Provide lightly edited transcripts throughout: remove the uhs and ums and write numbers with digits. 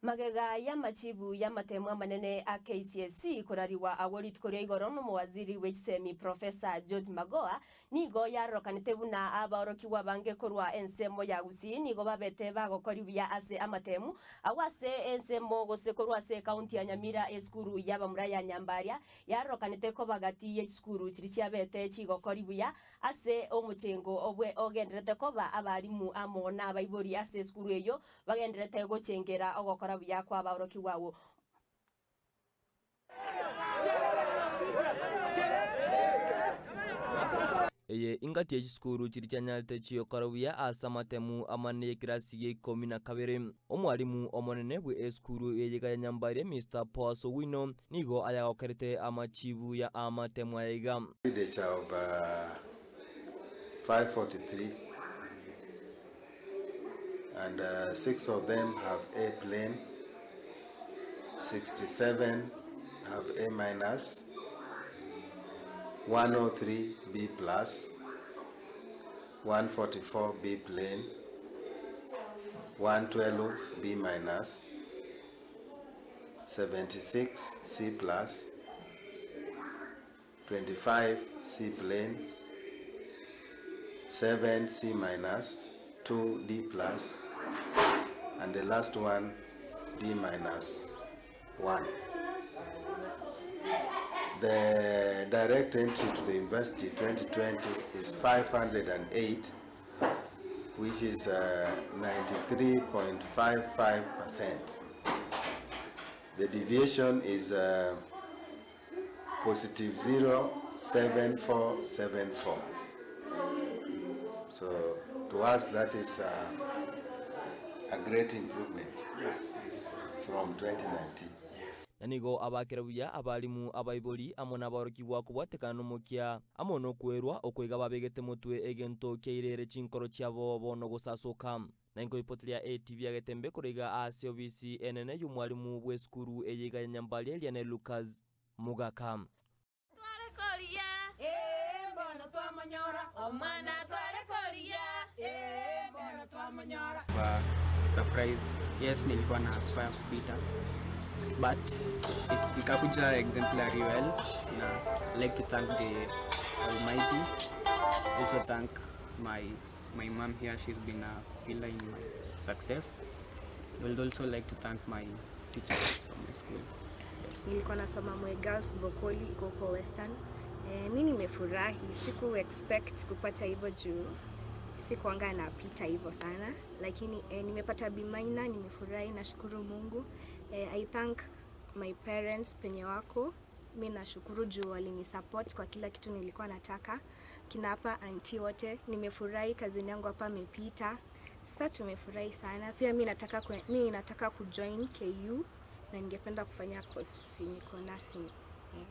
Magega y'amachibu y'amatemo amanene a KCSE korarigwa agwo rituko ria igoro n'omowaziri bw'echisemi Professor George Magoha, nigo yarorokanete buna abaorokigwa abange korwa ensemo ya Gusii nigo babete bagokori buya ase amatemu agwo ase ensemo gose korwa ase ekaunti ya Nyamira esukuru y'abamura ya Nyambaria yarorokanete koba gati y'echisukuru chiria chiabete chigokori buya ase omochengo obwe ogenderete koba abalimu amo nabaibori ase esukuru eyio Bagendererete gochengera ogokora buya kw'abaorokigwa agwo. Eye ingati ye chisukuru chiria chianyarete chiokora buya ase amatemu amanene y'ekerasi gia ikomi na kabere. Omwalimu omonene bwe esukuru eye iga ya Nyambaria Mister Boaz Owino nigo ayagokerete amachibu ya amatemu aya iga. Expenditure of 543 and 6 of them have A plain, 67 have A minus, 103 B plus, 144 B plain, 112 B minus, 76 C plus, 25 C plain, 7 C minus, 2 D plus, and the last one D minus 1. The direct entry to the university 2020 is 508, which is 93.55%. The deviation is positive 07474. So to us that is a great improvement from 2019. Na nigo abakera buya abalimu, abaibori, amo nabaorokigwa kobwatekana nomokia, amo nokwerwa okwo iga babegete motwe egento kiairere chinkoro chiabo bono gosasoka. Na inkoipoti ria ATV agetembe korwa iga ase obisi enene y'omwalimu bw'esukuru eye iga ya Nyambari eria ne Lucas Mugaka. Tware korigia, ee, mbono twamonyora, Omwana tware korigia, ee, mbono twamonyora. Kwa surprise, yes, nilikuwa na aspire kupita but it, ikakuja exemplary well na I like to thank the Almighty, also thank my My mom here, she's been a pillar in my success. I would also like to thank my teachers from my school. Yes. Nilikuwa nasoma Moi Girls Vokoli iko huko Western. Eh, mi nimefurahi, siku expect kupata hivyo juu sikuanga napita hivyo sana, lakini eh, nimepata B minor, nimefurahi, nashukuru Mungu. Eh, I thank my parents penye wako Mi nashukuru juu walinisupport kwa kila kitu nilikuwa nataka. Kina hapa auntie wote, nimefurahi kazini yangu hapa amepita. Sasa tumefurahi sana. Pia mi nataka kwe, mi nataka kujoin KU na ningependa kufanya course yenye iko nursing. Yeah.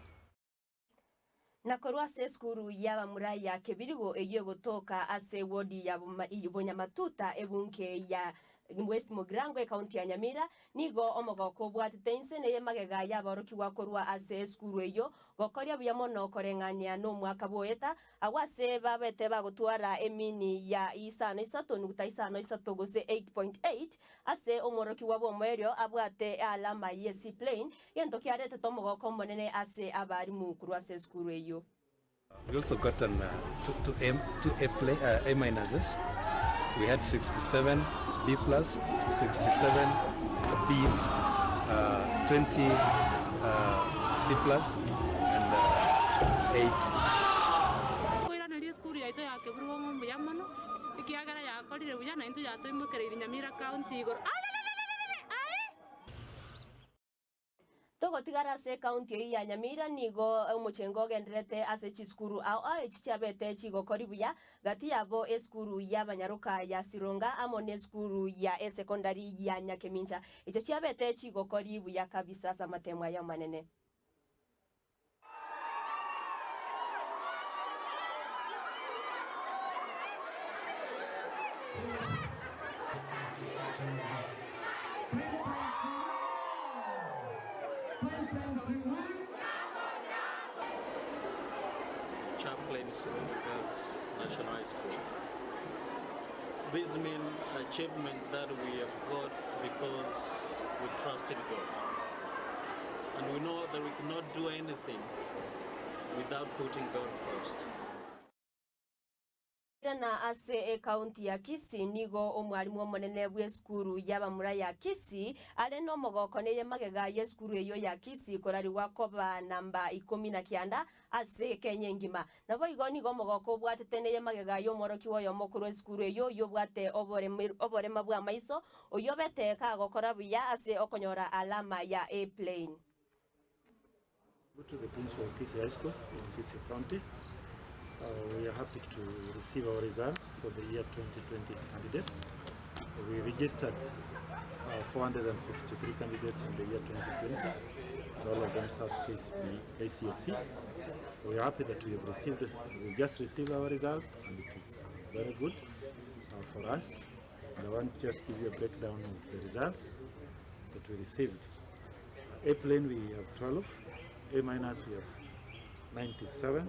Na korwa ase esukuru y'abamura ya Kebirigo eyio egotoka ase ewodi ya Bonyamatuta ebunge ya West Mugirango ekaunti ya Nyamira, nigo omogoko obwatete inse neye magega y'aborokigwa korwa ase esukuru eyio gokoria buya mono koreng'ania nomwaka bwoeta, agwo ase babete bagotwara emini ya isano isato nuguta isano isato gose 8.8 ase omworokigwa bw'omoerio abwate ealama ye C plain, gento kiaretete omogoko omonene ase abarimu korwa ase esukuru eyio. We also gotten 2 A, 2 A, play, A minuses. We had 67 B plus, 67 Bs, 20 C plus and 8 Cs. Nkoiraneria esukuru yaito ya Keburugo ng'a mbuya mono, ekiagera yakorire buya na intwe yatoimokereirie Nyamira County igoro. Alelelelelele! Aye! Togotigara ase ekaunti eyio ya Nyamira nigo omochengo ogendererete ase chisukuru ao ao echi chiabete chigokori buya, gati yabo esukuru y'abanyaroka ya Sironga amo nesukuru ya esekondari ya Nyakemincha echio chiabete chigokori buya kabisa ase amatemo aya amanene. Chaplain Sironga Girls National High School. This mean achievement that we have got because we try. trusted God. And we know that we cannot do anything without putting God first. Irana ase ekaunti ya Kisii nigo omwalimu omonene bw'esukuru y'abamura ya Kisii are nomogoko neye magega y'esukuru eyio ya Kisii korarigwa koba namba ikomi na kianda ase Kenya engima. Naboigo nigo omogoko obwatete neye magega y'omworokigwa oyomo korwa esukuru eyio oyio obwate oborema bw'amaiso oyio obete kagokora buya ase okonyora alama ya A plain. Go to the principal of Kisii High School in Kisii County. Uh, we are happy to receive our results for the year 2020 candidates. We registered uh, 463 candidates in the year 2020, and all of them sat KCPE, KCSE. We are happy that we have received, we just received our results, and it is very good uh, for us. And I want to just give you a breakdown of the results that we received. A plane we have 12, A minus we have 97,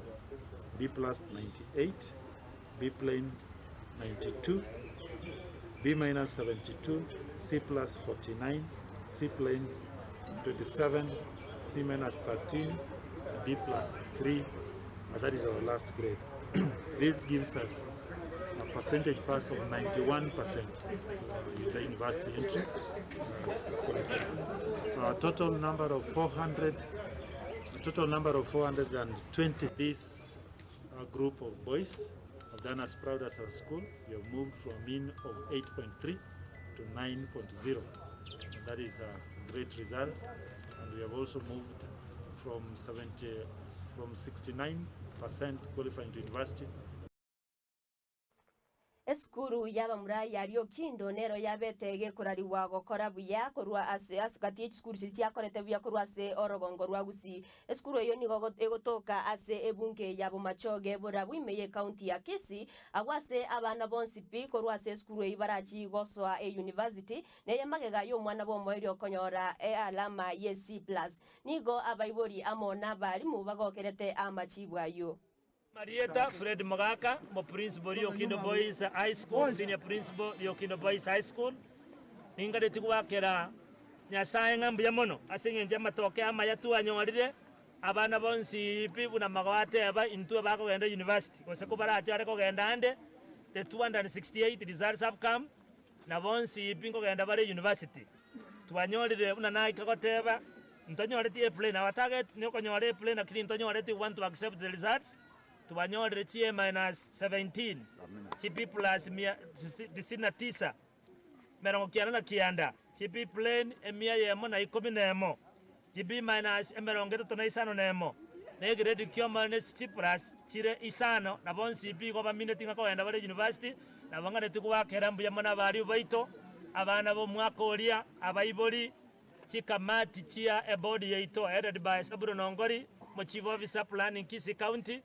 B plus 98, B plane 92, B minus 72, C plus 49, C plane 27, C minus 13, D plus 3, and that is our last grade. This gives us a percentage pass of 91% in the university entry. A total number of 400, a total number of 420. This uh, group of boys have done us proud as a school. We have moved from a mean of 8.3 to 9.0. And that is a great result. And we have also moved from 70, from 69% qualifying to university. Esukuru y'abamura ya Riokindo nero yabete gekorariwa gokora buya korwa ase ase gati y'echisukuru chiria chiakorete buya korwa ase orogongo rwa Gusii. Esukuru eyo nigo egotoka ase ebunge ya Bomachoge Borabu ime ye county ya Kisii agwo ase abana bonsi pi korwa ase esukuru eyio barachi gosoa e university neye magega ya omwana bwa omoerio okonyora ealama ye C plus. Nigo abaibori amo na abarimu bagokerete amachibu aywo. Marieta Fred Mogaka, mo principal Riokindo Boys High School, senior principal Riokindo Boys High School. Ningareti gwakera Nyasaye ng'a mbuya mono ase eng'encho y'amatoke amaya twanyorire, abana bonsi pi buna magoateba intwe bakogenda university gose kobarachare kogenda ande, the 268 results have come, na bonsi pi nkogenda bare university. Twanyorire buna naika goteba, ntonyoreti A plain, our target ni okonyora A plain lakini ntonyoreti we want to accept the results. Twanyorire chi A minus 17, chi B plus mia tisini na tisa, merongo kianda na kianda, chi B plain emia yemo na ikomi na emo, chi B minus emerongo etato na isano na emo, na egrade kioma ne chi plus chire isano, na bonsi pi igo bamineti ng'a kogenda bare university, nabo ng'aneti goakera mbuya mono abaribu baito, abana ba omwaka oria, abaibori, chikamati chia eboard yaito headed by Saburo Nongori, mo chief officer planning Kisii County.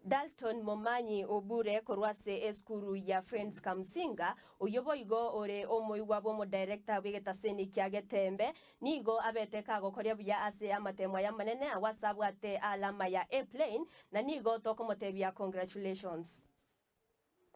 Dalton Momanyi Obure korwa ase esukuru ya Friends Kamusinga oyo boigo ore omoigwa bwa omodirector bw'egetaseni kia Getembe nigo abete kagokoria buya ase amatemo aya amanene agwo ase abwate alama ya A plain na nigo tokomotebia congratulations.